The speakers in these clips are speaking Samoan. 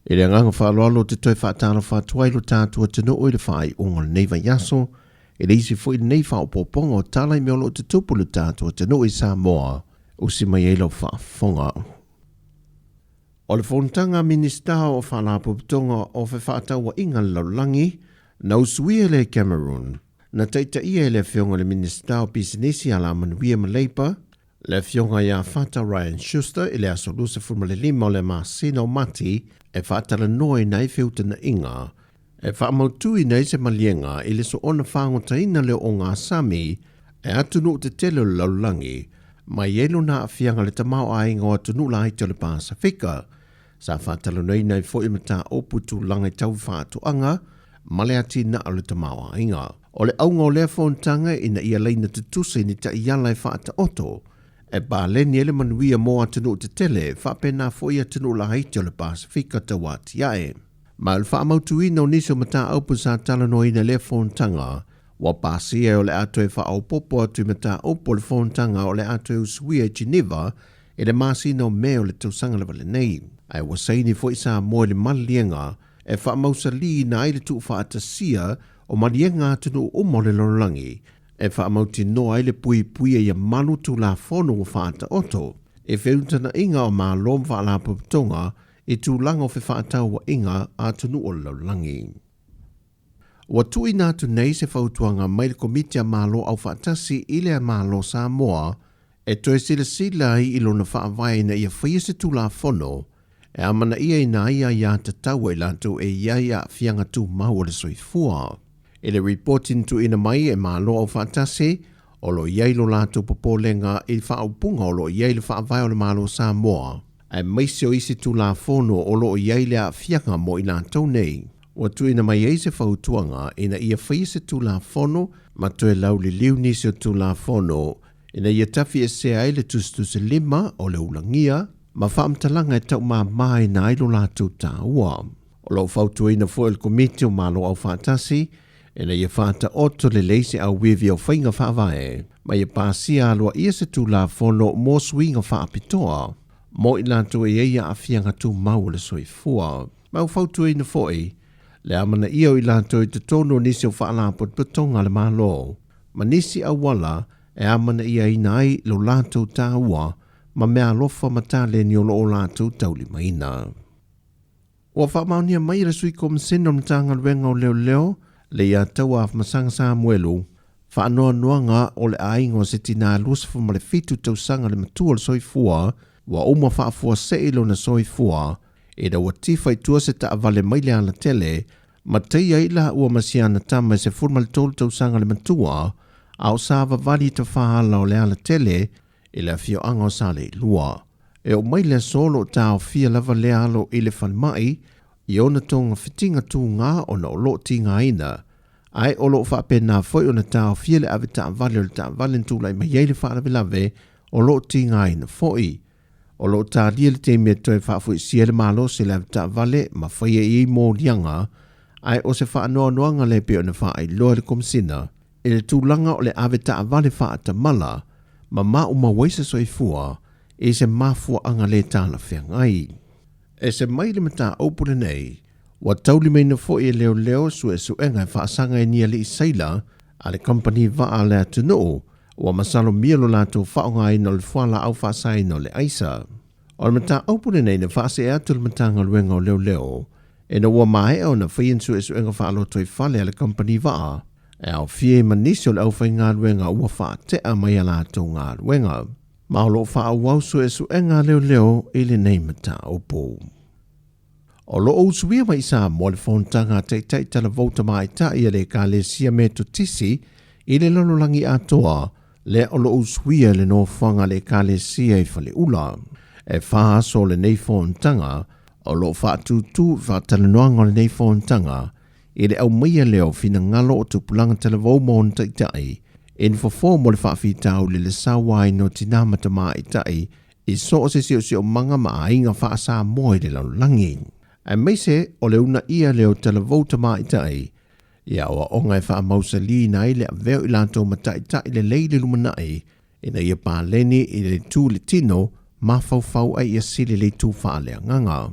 I le agaga faaaloalo ou te toe faatalofa atu ai lo tatou atunuu i le faaiuga o lenei vaiaso, i le isi foi lenei faaopoopoga o tala i mea o lo o tutupu i lo tatou atunuu i Samoa, usi mai ai lau faafofoga. O le Fonotaga a Minisita o Faalapotopotoga o Fefaatauaiga a le Lalolagi, na usuia lea i Cameroon, na taitaia e le Afioga i le Minisita o Pisinisi, Alamanuia ma Leipa, Le Afioga ia Fata Ryan Schuster i le aso 25 o le masina o Mati e faatalanoaina ai feutagaiga e faamautuina ai se maliega i le soona fagotaina lea o ogasami e atunuu tetele o le lalolagi mai ai lona aafiaga i le tamaoaiga o atunuu laiti o le Pasefika. Sa faatalanoaina ai foi mataupu i tulaga i tau faatoaga ma le atinae o le tamaoaiga. O le auga o lea fonotaga ina ia laina tutusa i ni taiala e faataoto e paleni ai le manuia mo atunuu tetele faapena foi atunuu laiti o le Pasefika tauatiae. Ma o le faamautuina o nisi o mataupu sa talanoaina i lea fonotaga, ua pasia o le a toe faaopoopo atu i mataupu o le fonotaga o le a toe usuia i Geneva i le masina o Me o le tausaga lava lenei. Ae ua saini foi Samoa i le maliega e faamausaliina ai le tuufaatasia o maliega a atunuu uma o le lalolagi e faamautinoa ai le puipuia ia malu Tulafono ua faataoto i feutagaiga o Malo ma Faalapotopotoga i tulaga o fefaatauaiga a atunuu o le lalolagi. Ua tuuina atu nei se fautuaga mai le Komiti a Malo Aufaatasi i le Malo Samoa e toe silasila ai i lona faavae ina ia faia se Tulafono e amanaiaina ai aia tatau a i latou e i ai aafiaga tumau o le soifua. I le ripoti na tuuina mai e Malo Aufaatasi, o lo o i ai lo latou popolega i faaupuga o lo o i ai le faavae o le Malo Samoa, aemaise o isi Tulafono o lo o i ai le aafiaga mo i latou nei. Ua tuuina mai ai se fautuaga ina ia faia se Tulafono ma toe lauliliu nisi o Tulafono ina ia tafiesea ai le tusitusilima o le ulagia ma faamatalaga e taumamaina ai lo latou taua. O lo o fautuaina foi e le Komiti o Malo Aufaatasi ina ia faataoto lelei se auivi o faiga faavae ma ia pasia aloaia se Tulafono mo suiga faapitoa mo i latou e i ai aafiaga tumau o le soifua. Ma ua fautuaina foi le amanaia o i latou i totonu o nisi o faalapotopotoga a le Malo ma nisi auala e amanaiaina ai lo latou taua ma meaalofa ma taleni o lo o latou taulimaina. Ua faamaonia mai e le Sui Komisena o le Matagaluega o Leoleo, Leiataua Afamasaga Samuelu, faanoanoaga o le aiga o se tinā 27 tausaga le matua o le soifua ua uma faafuasei lona soifua ina ua tifa i tua se taavale mai le alatele ma teia ai laua ma si ana tama e 13 tausaga le matua a o savavali i tafaala o le alatele i le afioaga o Saleilua. E oo mai le aso o lo o taofia lava lea alo i le falemai i ona togafitiga tugā ona o lo o tigaina, ae o lo o faapena foi ona taofia le avetaavale o le taavale na tulai mai ai le faalavelave o lo o tigaina foi. O lo o talia le taimi e toe faafoisia ai le malosi o le avetaavale ma faia i ai moliaga, ae o se faanoanoaga lea e pei ona faailoa e le Komesina i le tulaga o le avetaavale faatamala ma maumau ai se soifua i se mafuaaga le talafeagai. Ese mai le mataupu lenei, ua taulimaina foi e leoleo suesuega e faasaga i ni alii saila a le kamupani vaa a le atunuu ua masalomia lo latou faaaogaina o le fualaau faasaina o le aisa. O le mataupu lenei na faasee atu i le Matagaluega o Leoleo ina ua maea ona faia ni suesuega faalotoifale a le kamupani vaa e aofia ai ma nisi o le aufaigaluega ua faatea mai a latou galuega. Ma o lo o faaauau suesuega a leoleo i lenei mataupu. O lo o usuia mai i Samoa le fonotaga a Taitai Talavou Tamaitai a le Ekalesia Metotisi i le lalolagi atoa, lea o lo o usuia i le nofoaga a le Ekalesia i Faleula. E fa aso o lenei fonotaga, o lo o faatūtū i faatalanoaga o lenei fonotaga i le aumaia lea o finagalo o tupulaga talavou ma ona taitai i ni fofo mo le faafitauli i le sauaina o tinā ma tamaitai i so o se siosiomaga ma aiga faa-Samoa i le lalolagi, aemaise o le uunaia lea o talavou tamaitai i aoaoga e faamausaliina ai le avea o i latou ma taitai lelei i le lumanai ina ia paleni i le itu i le tino, mafaufau a ia sili le itu faaleagaga.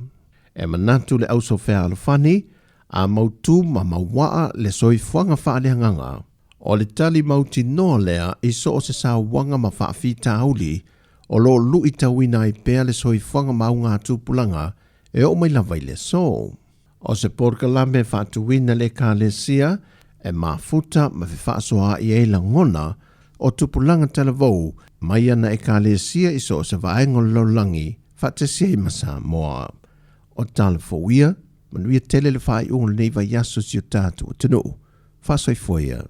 E manatu le Auso Fealofani, a mautū ma mauaa le soifuaga faaleagaga, o le tali mautinoa lea i so o se sauaga ma faafitauli o lo o luitauina ai pea le soifuaga ma augatupulaga e oo mai lava i le aso. O se polokalame e faatuina e le Ekalesia e mafuta ma fefaasoaai ai lagona o tupulaga talavou mai ana Ekalesia i so o se vaega o le lalolagi faatasi ai ma Samoa. O tala fou ia, manuia tele le faaiuga o lenei vaiaso i si o tatou atunuu. Faasoifua ia.